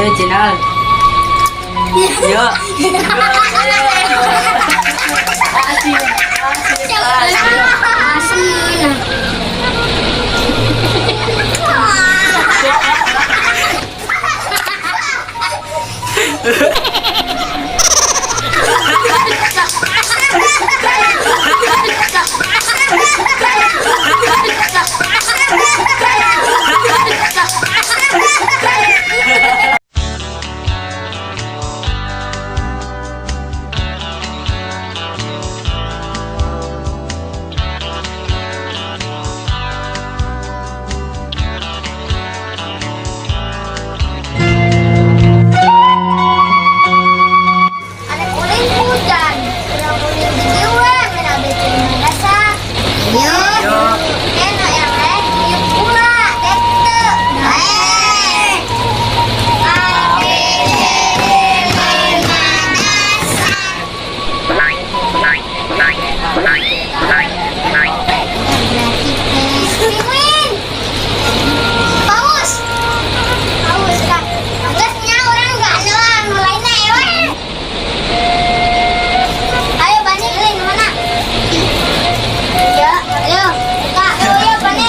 Ayo, Cinal. Yo. Asin, asin, asin. Asin. Ada kuling hujan, kurang kuling di jiwa, mana bikin rasa. Yo, Yo. Enak yang lain, yuk pula, dette. Eh. A B C D lima dasar. Penguin. Paus. Paus kan. Terusnya orang nggak ada mulainya ya, weh. Ayo Bani, pilih mana? Ya, ayo. Buka. Ayo, ayo Bani.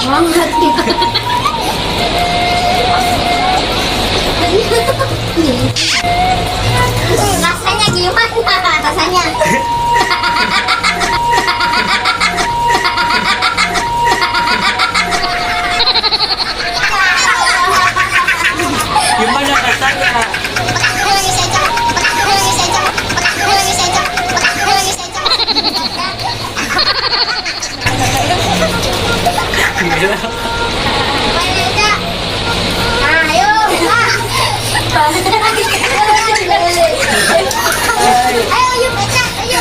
Rasanya gimana? Rasanya? Gimana rasanya? Gila. Ayo. Ayo, yuk, Eca, ayo.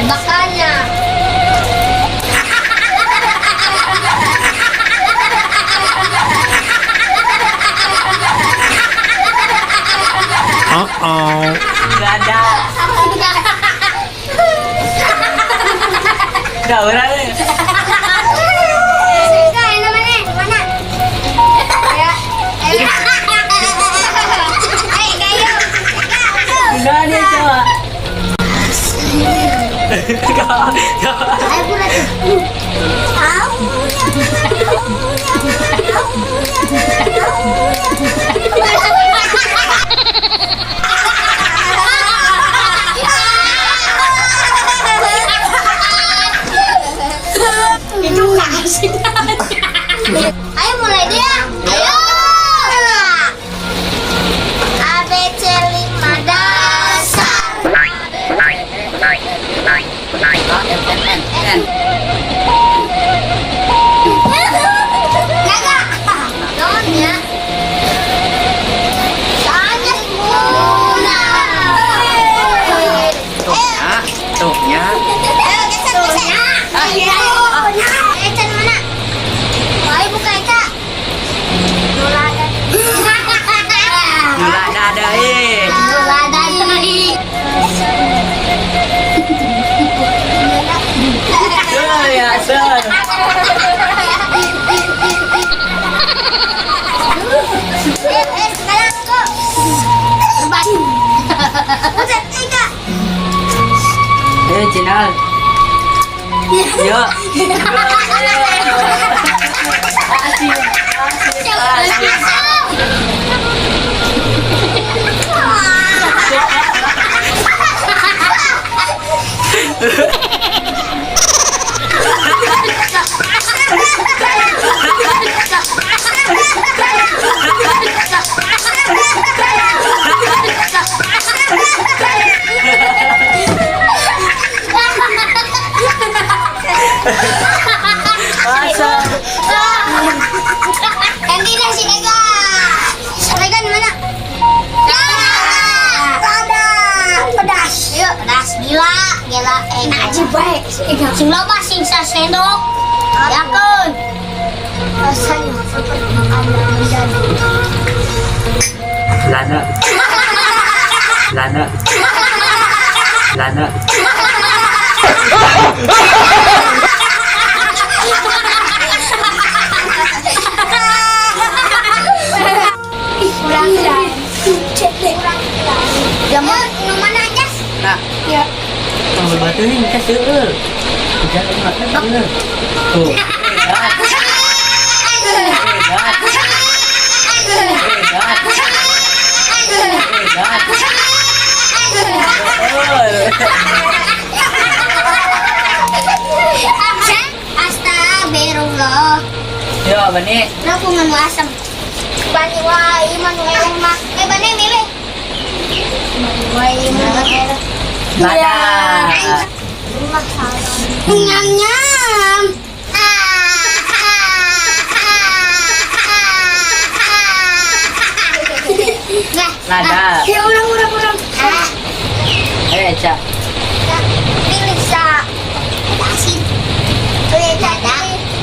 Makannya. Uh-oh. Gak ada. Gak berani. Enggak, yang mana? Mana? Ya, ayo. Ayo, ayo. Gak ada coba. Gak, gak. Ayo, pura tuh. Au. Itu kasih. Ayo mulai dia. Ayo. A B C lima dasar. A M M N N. Naga. Donnya. Soalnya gula. Tuhnya, tuhnya. Ayo geser geser. Ayo. Eca mana? Ayo buka Eca. Nula Gula dada eh. Nula dari. Tuh ya, sel. Eh, sekarang kok. Buset, Eka. Ayo, Cinal. Yo. Asin, asin, asin. Masa? Ganti deh si Ega. Ega di mana? Ya. Ada. Pedas. Yuk, pedas gila, gila enak aja baik. Sing loba sing sendok. Yakin. Rasanya seperti makanan jadi. Lana. Lana. Lana. Loba teuing teh seueur. Hujan mah teh seueur. Tuh. Edan. Edan. Edan. Edan. Oh. Astagfirullah. Yo, Bani. Aku nganu asam. Bani wae manu eleh mah. Eh bani milih. Bani wae manu eleh. Lada. Nyam nyam. Nah, Lada. ya ulang ulang ulang. Ah, Eh, Eca. pilih sa asin. Pilih lada.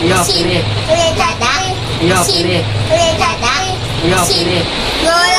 Yo, Asin. pilih. Pilih lada. Yo, Asin. pilih. Pilih lada. Yo, Asin. pilih. Gula.